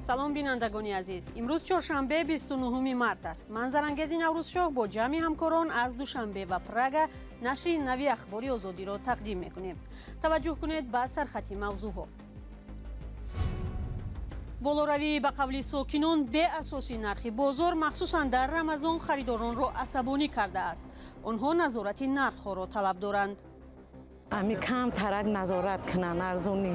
Салом, бинандагони азиз. Имрӯз чоршанбе, 29 март аст. Ман Зарангези Наврӯзшоҳ бо ҷамъи ҳамкорон аз Душанбе ва Прага нашри нави Ахбори Озодиро тақдим мекунем. Таваҷҷӯҳ кунед ба сархати мавзӯъҳо. Болоравии ба қавли сокинон беасоси нархи бозор, махсусан дар Рамазон, харидоронро асабонӣ кардааст. Онҳо назорати нархҳоро талаб доранд. Ами кам тарак назорат кунанд, арзонӣ.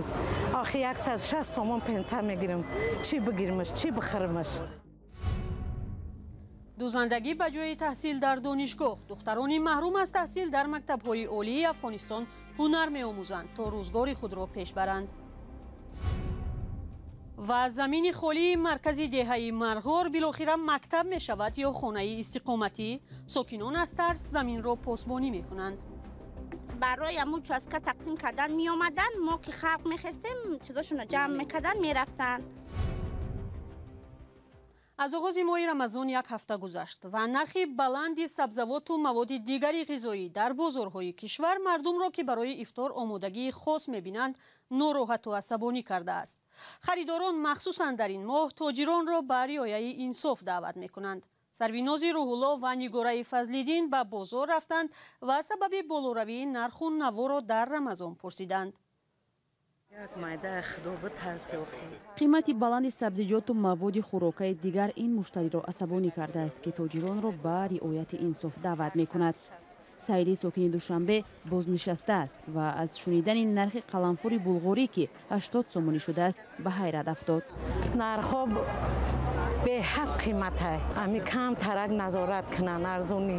Охи 160 сомон пенса мегирам. Чӣ бигирмаш, чӣ бихӯрмаш? Дузандагӣ ба ҷои таҳсил дар донишгоҳ. Духтарони маҳрум аз таҳсил дар мактабҳои олии Афғонистон ҳунар меомӯзанд, то рӯзгори худро пеш баранд. Ва замини холии маркази деҳаи Марғор билохира мактаб мешавад ё хонаи истиқоматӣ? Сокинон аз тарс заминро посбонӣ мекунанд. Барои ҳамун участка тақсим кардан меомаданд, мо ки халқ мехестем, чизошонро ҷамъ мекарданд, мерафтанд. Аз оғози моҳи Рамазон як ҳафта гузашт ва нархи баланди сабзавоту маводи дигари ғизоӣ дар бозорҳои кишвар мардумро, ки барои ифтор омодагии хос мебинанд, нороҳату асабонӣ кардааст. Харидорон махсусан дар ин моҳ тоҷиронро ба риояи инсоф даъват мекунанд. Сарвинози Рӯҳулло ва Нигораи Фазлиддин ба бозор рафтанд ва сабаби болоравии нарху наворо дар Рамазон пурсиданд. Қимати баланди сабзиҷоту маводи хӯрокаи дигар ин муштариро асабонӣ кардааст, ки тоҷиронро ба риояти инсоф даъват мекунад. Саиди сокини Душанбе бознишастааст ва аз шунидани нархи қаламфури булғорӣ, ки 80 сомонӣ шудааст, ба ҳайрат афтод. Нархҳо беҳад қиматай. Ами кам тарак назорат кунанд, арзонӣ.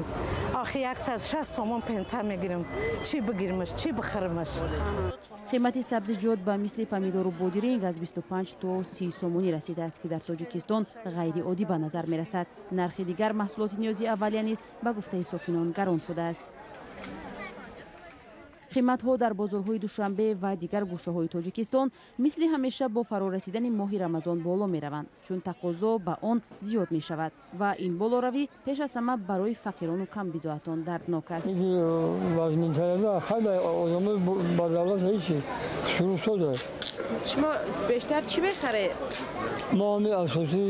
Охи 160 сомон пенса мегирам. Чӣ бигирмаш, чӣ бихӯрмаш? Қимати сабзиҷот ба мисли помидору бодиринг аз 25 то 30 сомонӣ расидааст, ки дар Тоҷикистон ғайриоддӣ ба назар мерасад. Нархи дигар маҳсулоти ниёзи аввалия низ, ба гуфтаи сокинон, гарон шудааст. Қиматҳо дар бозорҳои Душанбе ва дигар гӯшаҳои Тоҷикистон мисли ҳамеша бо фарорасидани моҳи Рамазон боло мераванд, чун тақозо ба он зиёд мешавад ва ин болоравӣ пеш аз ҳама барои фақирону камбизоатон дарднок аст. Шумо бештар чӣ мехаред? Мо ҳами асосӣ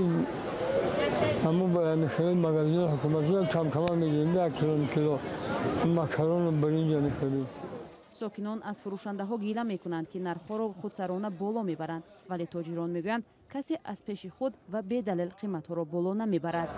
ҳамун мехарем, магазини ҳукуматӣ камкама мегирем, як кило кило макарону биринҷа мехарем. Сокинон аз фурӯшандаҳо гила мекунанд, ки нархҳоро худсарона боло мебаранд, вале тоҷирон мегӯянд, касе аз пеши худ ва бедалел қиматҳоро боло намебарад.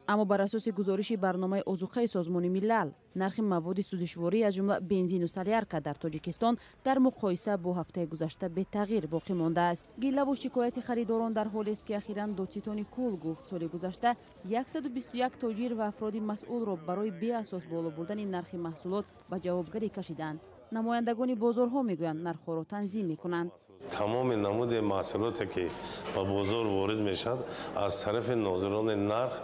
Аммо бар асоси гузориши барномаи озуқаи Созмони Милал, нархи маводи сӯзишворӣ, аз ҷумла бензину солярка, дар Тоҷикистон дар муқоиса бо ҳафтаи гузашта бетағйир боқӣ мондааст. Гилаву шикояти харидорон дар ҳолест, ки ахиран додситони кул гуфт, соли гузашта 121 тоҷир ва афроди масъулро барои беасос боло бурдани нархи маҳсулот ба ҷавобгарӣ кашиданд. Намояндагони бозорҳо мегӯянд, нархҳоро танзим мекунанд. Тамоми намуди маҳсулоте, ки ба бозор ворид мешавад, аз тарафи нозирони нарх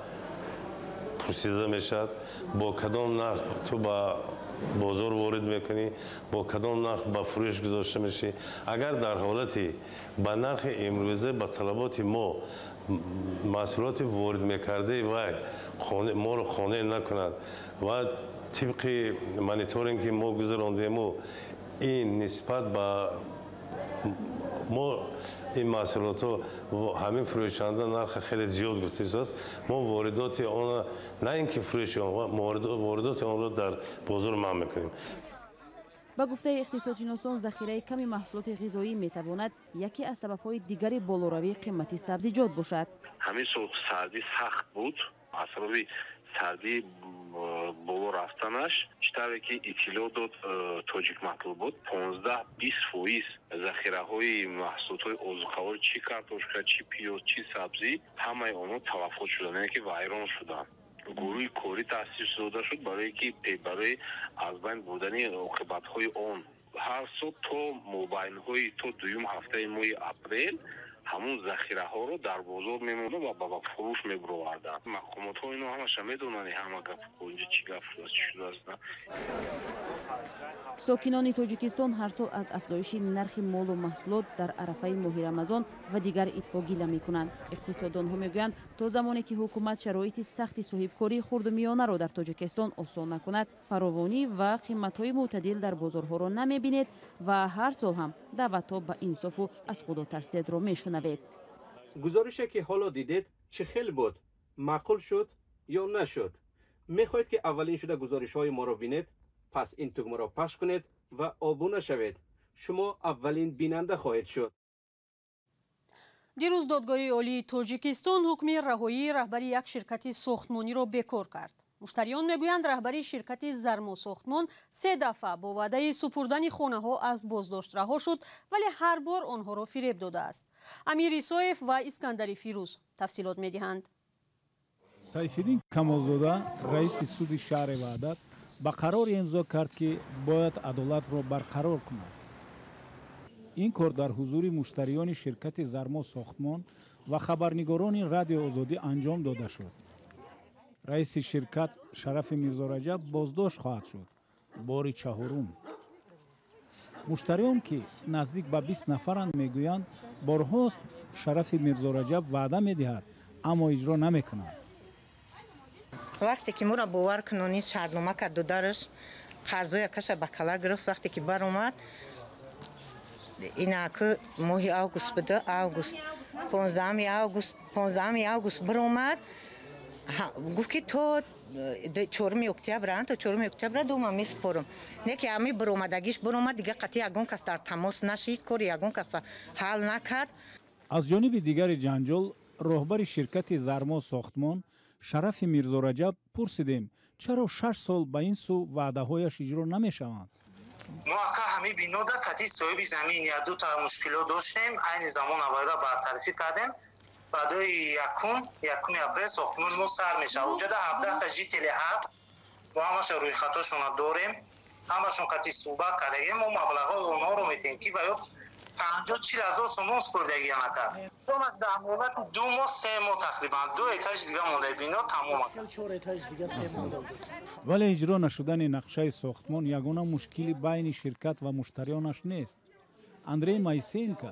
пурсида мешавад, бо кадом нарх ту ба бозор ворид мекунӣ, бо кадом нарх ба фурӯш гузошта мешавӣ. Агар дар ҳолати ба нархи имрӯза ба талаботи мо маҳсулоти ворид мекардаи вай моро қонеъ накунад ва тибқи мониторинг, ки мо гузарондему, ин нисбат ба мо ин маҳсулотҳо ҳамин фурӯшанда нарха хеле зиёд гуфтааст, мо воридоти онро, на ин ки фурӯши он, воридоти онро дар бозор манъ мекунем. Ба гуфтаи иқтисодшиносон, захираи ками маҳсулоти ғизоӣ метавонад яке аз сабабҳои дигари болоравии қимати сабзиҷот бошад. Ҳамин сол сардӣ сахт буд. Аз сабаби сардӣ боло рафтанаш, чӣ тавре ки иттилоъ дод Тоҷикматлубот, 15-20% захираҳои маҳсулотҳои озуқаворӣ, чӣ картошка, чӣ пиёз, чӣ сабзӣ, ҳамаи онҳо талафот шуданд, яъне ки вайрон шуданд. Гурӯҳи корӣ таъсис дода шуд барои аз байн бурдани оқибатҳои он. Ҳар сол то мобайнҳои то дуюм ҳафтаи моҳи апрел Ҳамун захираҳоро дар бозор мемонад ва ба фурӯш мебуроварданд. Мақомотҳо ино ҳамаша медонанд, ҳама гап инҷа чӣ гап шудааст, чӣ шудааст. Сокинони Тоҷикистон ҳар сол аз афзоиши нархи молу маҳсулот дар арафаи моҳи Рамазон ва дигар идҳо гила мекунанд. Иқтисоддонҳо мегӯянд, то замоне ки ҳукумат шароити сахти соҳибкории хурду миёнаро дар Тоҷикистон осон накунад, фаровонӣ ва қиматҳои мӯътадил дар бозорҳоро намебинед ва ҳар сол ҳам даъватҳо ба инсофу аз худо тарседро мешунавед. Гузорише ки ҳоло дидед, чӣ хел буд? Маъқул шуд ё нашуд? Мехоҳед, ки аввалин шуда гузоришҳои моро бинед? Пас ин тугмаро пахш кунед ва обуна шавед. Шумо аввалин бинанда хоҳед шуд. Дирӯз Додгоҳи Олии Тоҷикистон ҳукми раҳоии раҳбари як ширкати сохтмониро бекор кард. Муштариён мегӯянд, раҳбари ширкати Зармосохтмон се дафъа бо ваъдаи супурдани хонаҳо аз боздошт раҳо шуд, вале ҳар бор онҳоро фиреб додааст. Амир Исоев ва Искандари Фирӯз тафсилот медиҳанд. Сайфиддин Камолзода, раиси суди шаҳри Ваҳдат, ба қароре имзо кард, ки бояд адолатро барқарор кунад. Ин кор дар ҳузури муштариёни ширкати Зармо Сохтмон ва хабарнигорони Радиои Озодӣ анҷом дода шуд. Раиси ширкат Шарафи Мирзораҷаб боздошт хоҳад шуд, бори чаҳорум. Муштариён, ки наздик ба 20 нафаранд, мегӯянд, борҳост Шарафи Мирзораҷаб ваъда медиҳад, аммо иҷро намекунад. Вақте ки моро бовар кунонид, шартнома кард, додараш қарзоя каша ба кала гирифт. Вақте ки баромад, инаку моҳи август буда, август, 15 август, 15 август биромад, гуфт, ки то 4 октябр, то 4 октябра дома месупорам. Не ки ҳами биромадагиш биромад, дига қатъи ягон кас дар тамос нашид, кори ягон кас ҳал накард. Аз ҷониби дигари ҷанҷол роҳбари ширкати Зармо Сохтмон Шарафи Мирзораҷаб пурсидем, чаро 6 сол ба ин сӯ ваъдаҳояш иҷро намешаванд. Мо, ака, ҳамин бинода кати соҳиби замин як дута мушкилот доштем. Айни замон аввалра бартарафӣ кардем. Баъдои 1 апрел сохтмони мо сар мешавад. Уҷада 17-та жители ҳаст, мо ҳамаша рӯйхатҳошонро дорем, ҳамашон кати суҳбат кардагем. Мо маблағҳои онҳоро метиҳем, ки ва ё 50-40 ҳазор сомон супордагиам, ака. Дар муҳлати 2 моҳ, 3 моҳ, тақрибан ду этажи дига монда, бино тамом. Вале иҷро нашудани нақшаи сохтмон ягона мушкили байни ширкат ва муштариёнаш нест. Андрей Моисеенко,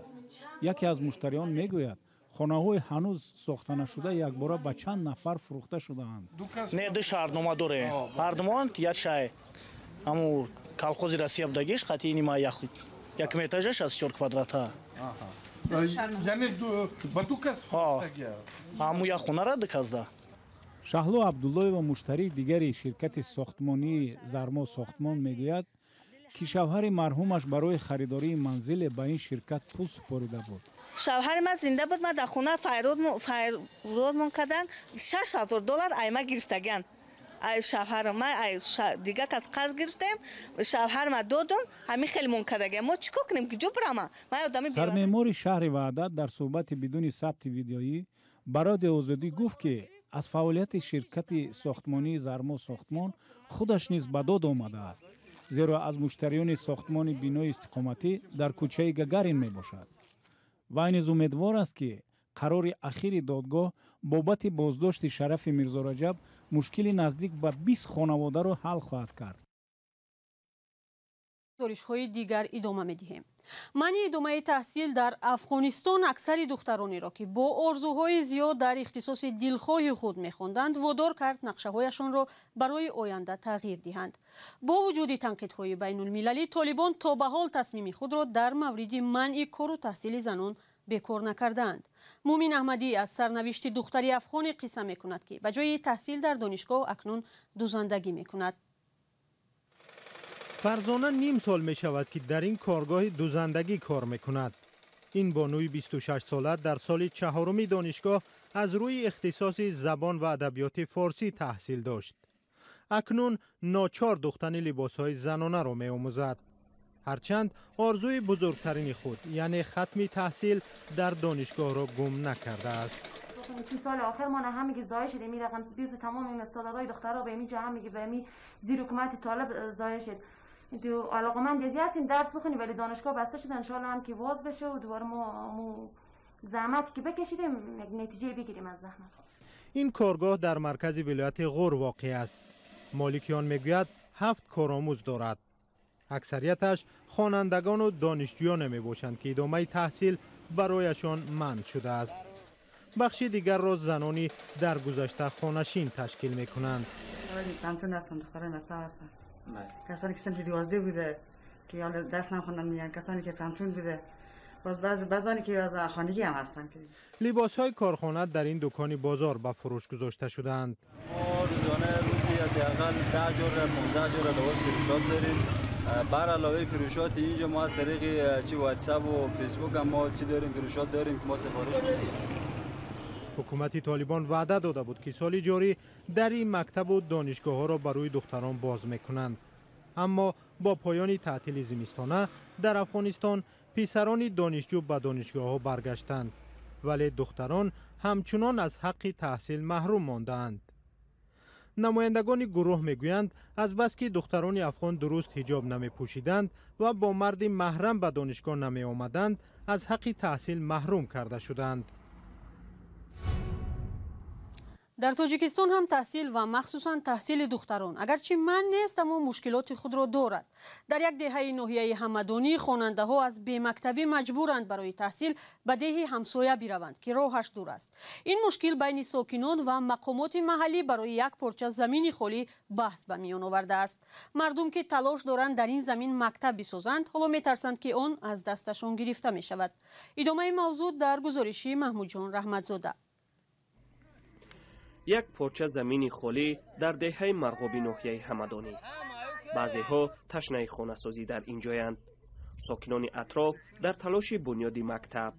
яке аз муштариён, мегӯяд, хонаҳои ҳанӯз сохтанашуда якбора ба чанд нафар фурӯхта шудаанд. Не, ду шартнома дорем, ҳардумон як шай, ҳаму колхози Россия будагиш қати нима, якум этажа 64 квадрата. Яъне ба ду кас фурӯхтагӣ аст? Ҳаму як хонара ду касда. Шаҳло Абдуллоева, муштарии дигари ширкати сохтмонии Зармо Сохтмон, мегӯяд, ки шавҳари марҳумаш барои харидории манзиле ба ин ширкат пул супорида буд. Шавҳари ман зинда буд, ман дар хона файродмон кардан, 6000 доллар айма гирифтагиан. Ай шавҳарам ма, ай дига кас қарз гирифтем, шавҳарма додум, ҳамин хеле мон кардагиам. Мо чӣ кор кунем, куҷо бирама? Ман одами Сармеъмори шаҳри Ваҳдат дар суҳбати бидуни сабти видеоӣ ба Радиои Озодӣ гуфт, ки аз фаъолияти ширкати сохтмонии Зармо Сохтмон худаш низ ба дод омадааст, зеро аз муштариёни сохтмони бинои истиқоматӣ дар кӯчаи Гагарин мебошад. Вай низ умедвор аст, ки қарори ахири додгоҳ бобати боздошти Шарафи Мирзораҷаб мушкили наздик ба 20 хонаводаро ҳал хоҳад кард. Гузоришҳои дигар идома медиҳем. Манъи идомаи таҳсил дар Афғонистон аксари духтаронеро, ки бо орзуҳои зиёд дар ихтисоси дилхоҳи худ мехонданд, водор кард нақшаҳояшонро барои оянда тағйир диҳанд. Бо вуҷуди танқидҳои байнулмилалӣ, Толибон то ба ҳол тасмими худро дар мавриди манъи кору таҳсили занон бекор накардаанд. Муъмин Аҳмадӣ аз сарнавишти духтари афғоне қисса мекунад, ки ба ҷои таҳсил дар донишгоҳ акнун дузандагӣ мекунад. Фарзона ним сол мешавад, ки дар ин коргоҳи дузандагӣ кор мекунад. Ин бонуи 26сола дар соли чаҳоруми донишгоҳ аз рӯи ихтисоси забон ва адабиёти форсӣ таҳсил дошт. Акнун ночор духтани либосҳои занонаро меомӯзад, ҳарчанд орзуи бузургтарини худ, яъне хатми таҳсил дар донишгоҳро гум накардааст. سال آخر ما همگی ضایع شدیم. این رقم بیز تمام این استعدادهای دخترها به اینجا همگی به می زیر حکومت طالب ضایع شد. دو علاقمند ازی هستیم درس بخونیم، ولی دانشگاه بسته شد. ان هم که واز بشه و دوباره ما مو زحمتی که بکشیدیم یک نتیجه بگیریم از زحمت. این کارگاه در مرکز ولایت غور واقع است. مالک آن میگوید 7 کارآموز دارد. اکثریتش خوانندگان و دانشجویان میباشند که ادامه تحصیل برایشان منع شده است. بخش دیگر را زنانی در گذشته خانه‌نشین تشکیل میکنند. پانتون هستند، دخترای مکتب هستند. کسانی که صنف 12 بوده که حالا درس نخوندن میان، کسانی که پانتون بوده، باز بعضانی که از خانگی هم هستند. لباس‌های کارخانه در این دکان بازار به فروش گذاشته شده‌اند. ما روزانه روزی حداقل 10 جور 15 جور لباس فروشات داریم. بر علاوه فروشات اینجا ما از طریق چی واتساپ و فیسبوک هم ما چی داریم، فروشات داریم که ما سفارش میدیم. حکومت طالبان وعده داده بود که سال جاری در این مکتب و دانشگاه ها را برای دختران باز میکنند. اما با پایان تعطیل زمستانه در افغانستان پسران دانشجو به دانشگاه ها برگشتند، ولی دختران همچنان از حق تحصیل محروم ماندند. نمایندگان گروه میگویند از بس که دختران افغان درست حجاب نمی پوشیدند و با مرد محرم به دانشگاه نمی آمدند، از حق تحصیل محروم کرده شدند. дар тоҷикистон ҳам таҳсил ва махсусан таҳсили духтарон агарчи манъ нест, аммо мушкилоти худро дорад. Дар як деҳаи ноҳияи ҳамадонӣ хонандаҳо аз бемактабӣ маҷбуранд барои таҳсил ба деҳи ҳамсоя бираванд, ки роҳаш дур аст. Ин мушкил байни сокинон ва мақомоти маҳаллӣ барои як порча замини холӣ баҳс ба миён овардааст. Мардум, ки талош доранд дар ин замин мактаб бисозанд, ҳоло метарсанд, ки он аз дасташон гирифта мешавад. Идомаи мавзӯъ дар гузориши Маҳмудҷон Раҳматзода. Як порча замини холӣ дар деҳаи Марғоби ноҳияи Ҳамадонӣ. Баъзеҳо ташнаи хонасозӣ дар ин ҷоянд. Сокинони атроф дар талоши бунёди мактаб.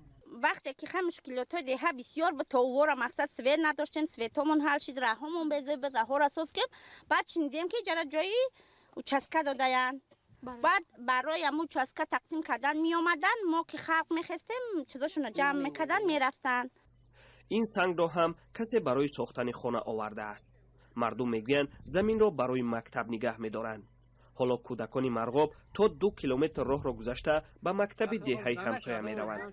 Вақте ки ха мушкилотҳои деҳа бисёр буд, то увора мақсад свет надоштем, светҳомон ҳал шид, раҳҳомон безеб буд, раҳҳоро соз кем. Баъд шунидем, ки ҷара ҷои участка додаянд. Баъд барои ҳамун участка тақсим кардан меомаданд, мо ки халқ мехестем, чизошонро ҷамъ мекарданд, мерафтанд. Ин сангро ҳам касе барои сохтани хона овардааст. Мардум мегӯянд, заминро барои мактаб нигаҳ медоранд. Ҳоло кӯдакони Марғоб то 2 километр роҳро гузашта ба мактаби деҳаи ҳамсоя мераванд.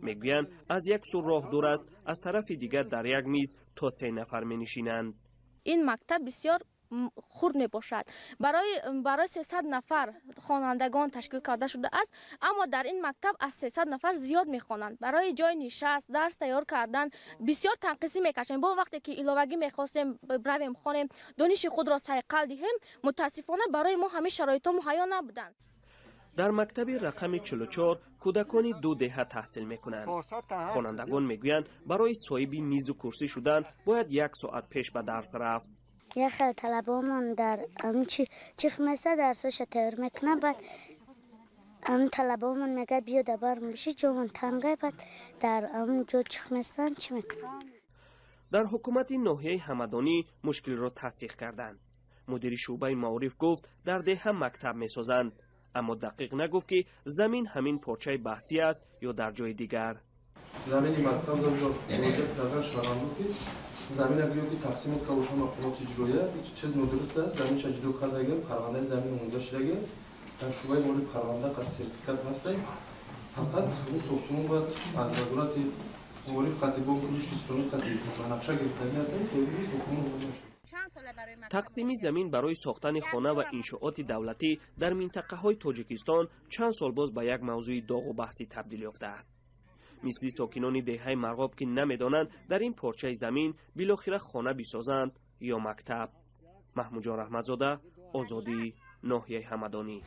Мегӯянд, аз як сӯ роҳ дур аст, аз тарафи дигар дар як миз то 3 нафар менишинанд. Ин мактаб бисёр хурд мебошад. Барои 300 нафар хонандагон ташкил карда шудааст, аммо дар ин мактаб аз 300 нафар зиёд мехонанд. Барои ҷои нишаст, дарс тайёр кардан бисёр танқисӣ мекашем. Бо вақте ки иловагӣ мехостем бравем хонем, дониши худро сайқал диҳем, мутаассифона барои мо ҳамин шароитҳо муҳайё набуданд. Дар мактаби рақами 44 кӯдакони 2 деҳа таҳсил мекунанд. Хонандагон мегӯянд, барои соҳиби мизу курсӣ шудан бояд 1 соат пеш ба дарс рафт. Як хел талабамон дар чих меса дарсоша тайёр мекунам, баъд ам талабамон мегӯяд биё дар барм биши, ҷомон тангай, баъд дар ам ҷо чих местан чӣ мекунам. Дар ҳукумати ноҳияи Ҳамадонӣ мушкилро тасдиқ карданд. Мудири шӯъбаи маориф гуфт, дар деҳа мактаб месозанд, аммо дақиқ нагуфт, ки замин ҳамин порчаи баҳсӣ аст ё дар ҷои дигар. Замини мактаб муроҷиат кардан шаҳрвандон, ки замин гӯё ки тақсимот калоша мақомоти иҷроия чиз нодуруст аст. Заминша ҷудо кардагӣ, парвандаи замин омода шудагӣ, дар шӯъбаи маориф парванда қад сертификат ҳастай. Фақат ӯ сохтмон бояд аз вазорати маориф қати бонки рушди исломӣ қати ба нақша гирифтагӣ ҳастанд, то ин сохтмон омода шуд. Тақсими замин барои сохтани хона ва иншооти давлатӣ дар минтақаҳои Тоҷикистон чанд сол боз ба як мавзӯи доғу баҳсӣ табдил ёфтааст. Мисли сокинони деҳаи Марғоб, ки намедонанд дар ин порчаи замин билохира хона бисозанд ё мактаб. Маҳмудҷон Раҳматзода, Озодӣ, ноҳияи Ҳамадонӣ.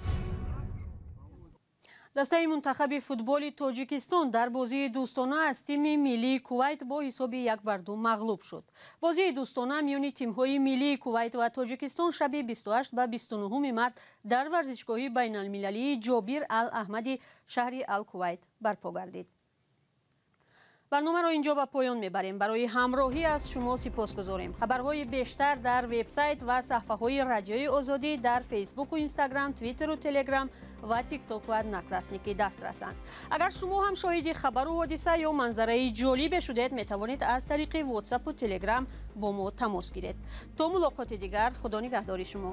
Дастаи мунтахаби футболи Тоҷикистон дар бозии дӯстона аз тими миллии Кувайт бо ҳисоби 1-2 мағлуб шуд. Бозии дӯстона миёни тимҳои миллии Кувайт ва Тоҷикистон шаби 28 ба 29 март дар варзишгоҳи байналмилалии Ҷобир Ал-Аҳмади шаҳри Ал-Кувайт барпо гардид. Барномаро инҷо ба поён мебарем. Барои ҳамроҳӣ аз шумо сипосгузорем. Хабарҳои бештар дар вебсайт ва саҳфаҳои Радиои Озодӣ дар Фейсбуку Инстаграм, Твиттеру Телеграм ва Тикток ва Одноклассники дастрасанд. Агар шумо ҳам шоҳиди хабару ҳодиса ё манзараи ҷолибе шудед, метавонед аз тариқи Ватсапу Телеграм бо мо тамос гиред. То мулоқоти дигар, Худо нигаҳдори шумо.